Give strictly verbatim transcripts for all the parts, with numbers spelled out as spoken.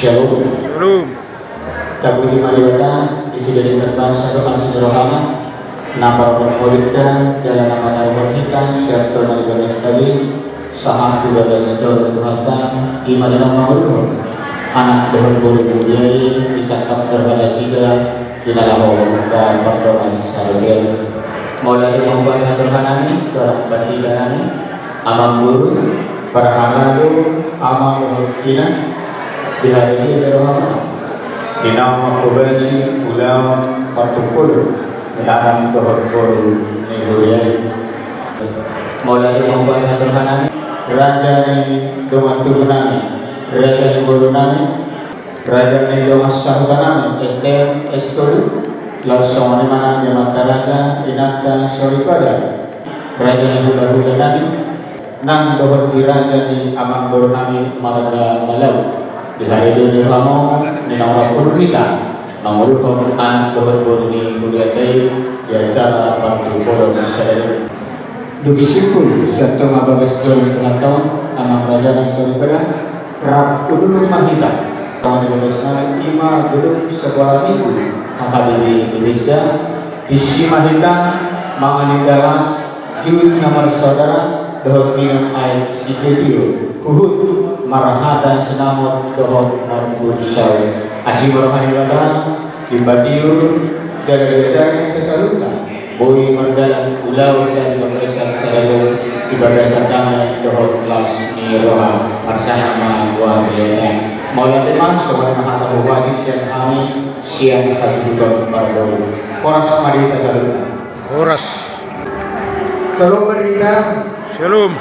Syalom. Syalom. Tapuji ma Debata, di sude na bangso dohot asi ni rohana, na parhobas hita, jala na pataruhon hita sian tona di bagas tabi, sahat tu bagas joro ni Tuhanta, i ma na mangulurhon anak dohot boru mulia i, disangkap dohot nasida, di na laho mambuka pardongansaripeon. Mauliate ma hubahen hata rohanami, tu anak pandita nami, amang guru, parhalado, amang dohot ina, di harion i di rohamuna, di naung manghobasi ulaon partumpolon ni anak dohot boru ni huria i. Mauliate ma hubahen hata rohanami, raja ni dongan tubu nami, raja ni boru nami, raja ni dongan sahuta nami, S T M S tolu, laos songon i ma nang di amanta raja, inanta soripada, raja ni hulahula nami, nang dohot di raja ni amangboru nami marga Malau. Di harion i di rohamuna, di naung rap hita mangulurhon anak dohot boru ni hurianta i, di acara partumpolon sadari on. Dung simpul sian tonga bagas joro ni Tuhanta on, amang raja nang soripada, rap hundul ma hita. Tonga ni bagas nami i ma gedung sekolah minggu H K B P Bethesda. Disi ma hita mangalinda las, jut na marsaudara, dohot minum aek sitio-tio, huhut marhata sinamot dohot marpudun saut. Asi ma roha ni Debata, dipatiur jala diajari hita saluhutna. Boi mardalan ulaonta di bagasan sadari on, di bagasan dame dohot las ni roha. Marsahat ma goar ni Debata. Mauliate ma, songon i ma hata huhobasi sian hami, sian hasuhuton parboru. Horas ma di hita saluhutna. Horas. Syalom ma di hita. Syalom.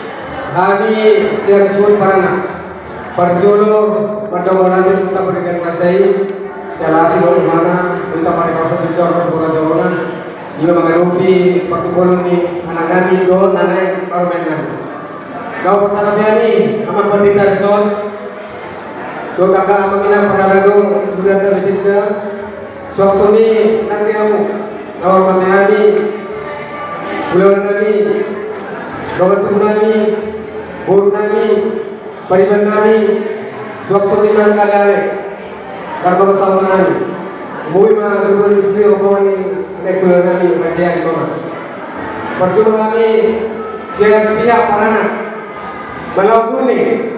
Hami sian suhut paranak. Parjolo mandok mauliate tu Amanta Debata na martua i, sai las do rohana, tu Amanta Debata na martua, tu Amanta Debata na martua. Ima mangadopi partumpolon ni anak nami dohot na naeng parumaen nami. Gabe parsangap hami, amang pandita dison, dohot angka amang inang parhalado, hurianta Bethesda, suang songon i nang di hamu, na hormati hami, hulahula nami, dongan tubu nami, boru nami, pariban nami, suang songon i nang ale-ale, karna pasahaton nami. Boi ma gabe ni sude roha ni anak hulahula nami, raja i ma. Parjolo hami sian pihak paranak, mauliate.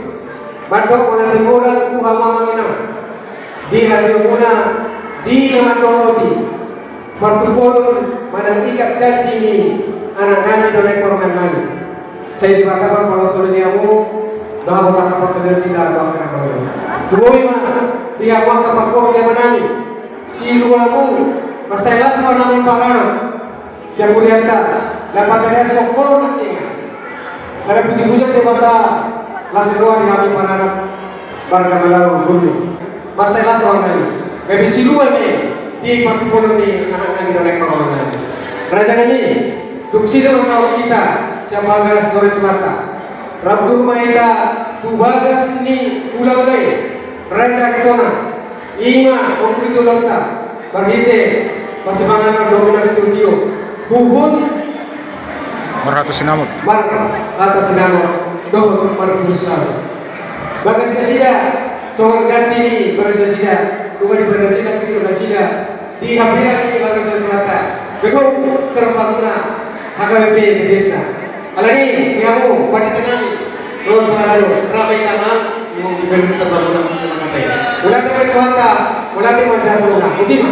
Mandok mauliate godang tu hamu amang inang, di hadirimuna, di na mandok hami partumpolon manang ikat janji ni anak nami dohot na parumaen nami. Sai Debata ma palos ni hamu, dohot angka parsaulian ni hita dohot angka na mangolu. Boi ma di hamu angka pargonsi ni ama nami, siluamu, mansai las roha nami paranak. Sian hurianta, na patarehon songkor nangkiningan. Sada puji-pujian tu Debata, las roha di hami paranak marga Malau Gulmi. Mansai las roha nami. Gabe silua ma i di partumpolon ni anak nami dohot na parumaen nami. Raja nami, dung sidung na hita sian bagas joro ni Tuhanta, rap hundul ma hita tu bagas ni hulahula i, raja ni tona. Ima, ombun ni tolonta, marhite, marsipanganon dohot minum aek sitio-tio, huhut marhata sinamot. Marhata sinamot, dohot marpudun saut. Bagas nasida, songon ganti ni bagas nasida, nunga dibahen nasida, pintor nasida, di hambirang ni bagas ni Tuhanta, gedung serbaguna, H K B P Bethesda. Alani i, di hamu, pandita nami, dohot parhalado, rap ma hita ma, molo di balik sabar, molo di balik sabar. Mauliate ma di Tuhanta, mauliate ma di Tuhanta, boti ma.